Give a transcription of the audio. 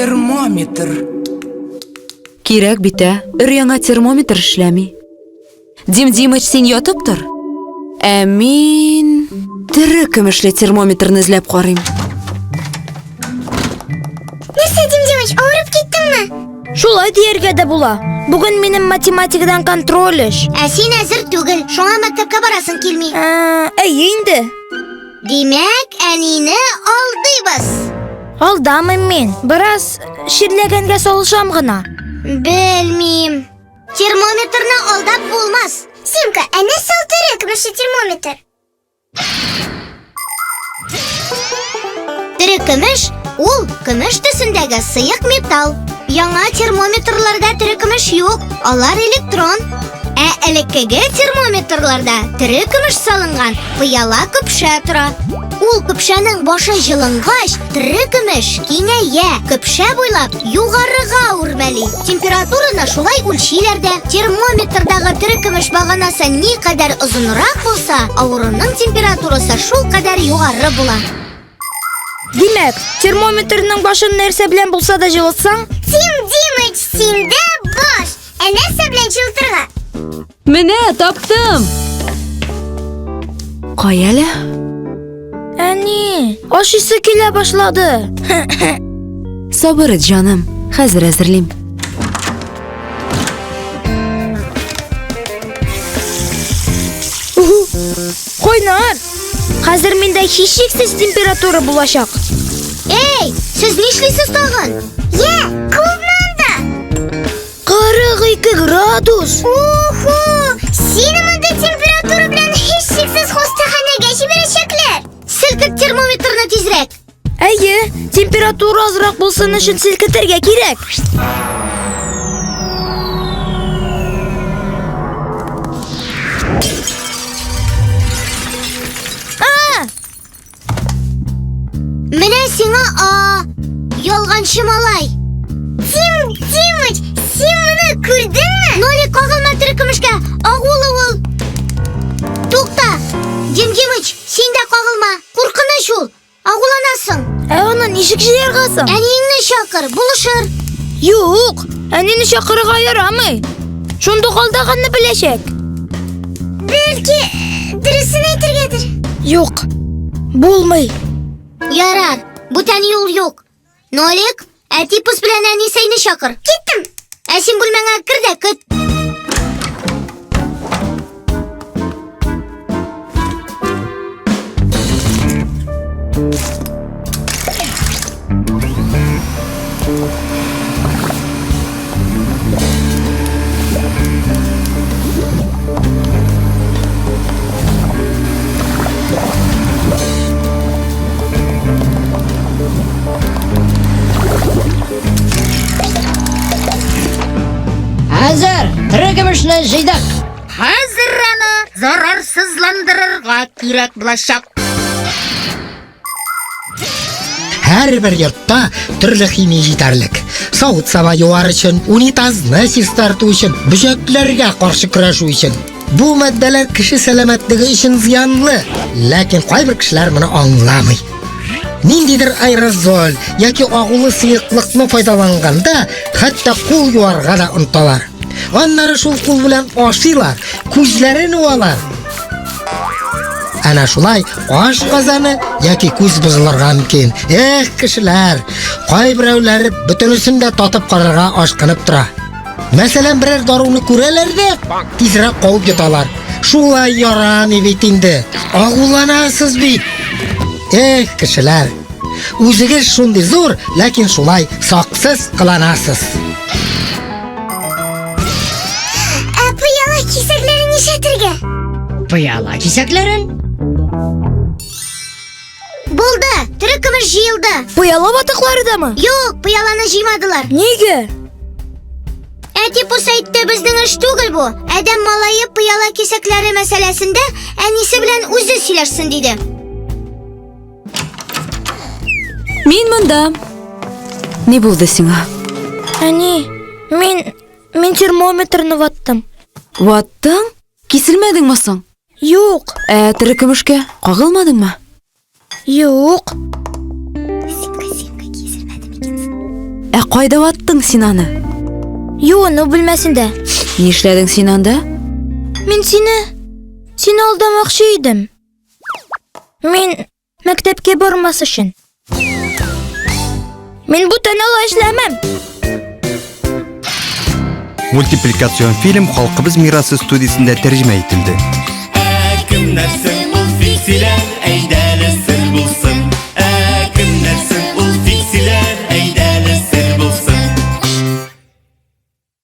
Термометр. Кирәк бит, ә? Өр-яңа термометр эшләми. Дим Димыч, син ятып тор. Ә мин тере көмешле термометрны эзләп карыйм. Нәрсә, Дим Димыч, авырып киттеңме? Шулай дияргә дә була. Бүген минем математикадан контроль эш. Ә син әзер түгел, шуңа мәктәпкә барасың килми. Ә, әйе инде. Димәк, әнине алдыйбыз. Алдамыйм мин. Бераз чирләгәнгә салышам гына. Белмим. Термометрны алдап булмас. Симка, ә нәрсә ул тере көмешле термометр? Тере көмеш ул көмеш төсендәге сыек металл. Яңа термометрларда тере көмеш юк, алар электрон. Ә элеккеге термометрларда тере көмеш салынган пыяла көпшә тора. Ул көпшәнең башы җылынгач, тере көмеш киңәя, көпшә буйлап югарыга үрмәли. Температураны шулай үлчиләр дә. Термометрдагы тере көмеш баганасы никадәр озынрак булса, авыруның температурасы шулкадәр югары була. Димәк, термометрның башын нәрсә белән булса да җылытсаң, Тим Димыч, синдә баш! Ә нәрсә белән җылытырга? Менә, таптым! Кая әле? Әни, ашыйсы килә башлады. Сабыр ит, җаным, хәзер әзерлим. Кайнар! Хәзер миндә һичшиксез температура булачак. Эй, сез нишлисез тагын? Йә, күпме анда? 42 градус! Уху! Сине мондый температура белән һичшиксез хастаханәгә җибәрәчәкләр. Селкет термометрны тизрәк. Әйе, температура азрак булсын өчен селкетергә кирәк. А! Менә сиңа а! Ялганчы малай! Тим Тимыч, син моны күрдеңме? Нолик кагылма тере көмешкә, агулы ул. Тукта! Дим Димыч, син дә кагылма. Куркыныч ул. Агуланасың. Ә аны ничек җыярга соң? Әниеңне чакыр, булышыр. Юк, әнине чакырырга ярамый. Шундук алдаганны беләчәк. Бәлки, дөресен әйтергәдер. Юк, булмый. Ярар, бүтән юл юк. Нолик, әти пус белән әни сәйне чакыр. Киттем. Ә син бүлмәңә кер дә көт. Хәзер тере көмешне җыйдык. Хәзер аны зарарсызландырырга кирәк булачак. Һәрбер йортта төрле химия җитәрлек. Савыт-саба юар өчен, унитазны чистарту өчен, бөҗәкләргә каршы көрәшү өчен. Бу матдәләр кеше сәламәтлеге өчен зыянлы, ләкин кайбер кешеләр моны аңламый. Ниндидер аэрозоль яки агулы сыеклыкны файдаланганда, хәтта кул юарга да оныталар. Аннары шул кул белән ашыйлар, күзләрен уалар. Әнә шулай аш казаны яки күз бозылырга мөмкин. Эх, кешеләр, кайберәүләре бөтенесен дә татып карарга ашкынып тора. Мәсәлән, берәр даруны күрәләр дә, тизрәк кабып йоталар. Шулай ярамый бит инде. Агуланасыз бит. Эх, кешеләр, үзегез шундый зур, ләкин шулай саксыз кыланасыз. Ә пыяла кисәкләрен нишләтергә? Пыяла кисәкләрен? Булды, тере көмеш җыелды. Пыяла ватыклары дамы? Юк, пыяланы җыймадылар. Нигә? Әти пус әйтте, безнең эш түгел бу. Адәм малае пыяла кисәкләре мәсьәләсендә әнисе белән үзе сөйләшсен диде. Мин монда. Ни булды сиңа? Әни, мин мин термометрны ваттым. Ваттың? Киселмәдеңме соң? Юк. Ә тере көмешкә кагылмадыңмы? Юк. Симка, Симка, киселмәде микән? Ә кайда ваттың син аны? Юыну бүлмәсендә. Нишләдең син анда? Мин сине сине алдамакчы идем. Мин мәктәпкә бармас өчен. Мин бүтән алай эшләмәм. Мультипликацион фильм Халкыбыз мирасы студиясендә тәрҗемә ителде.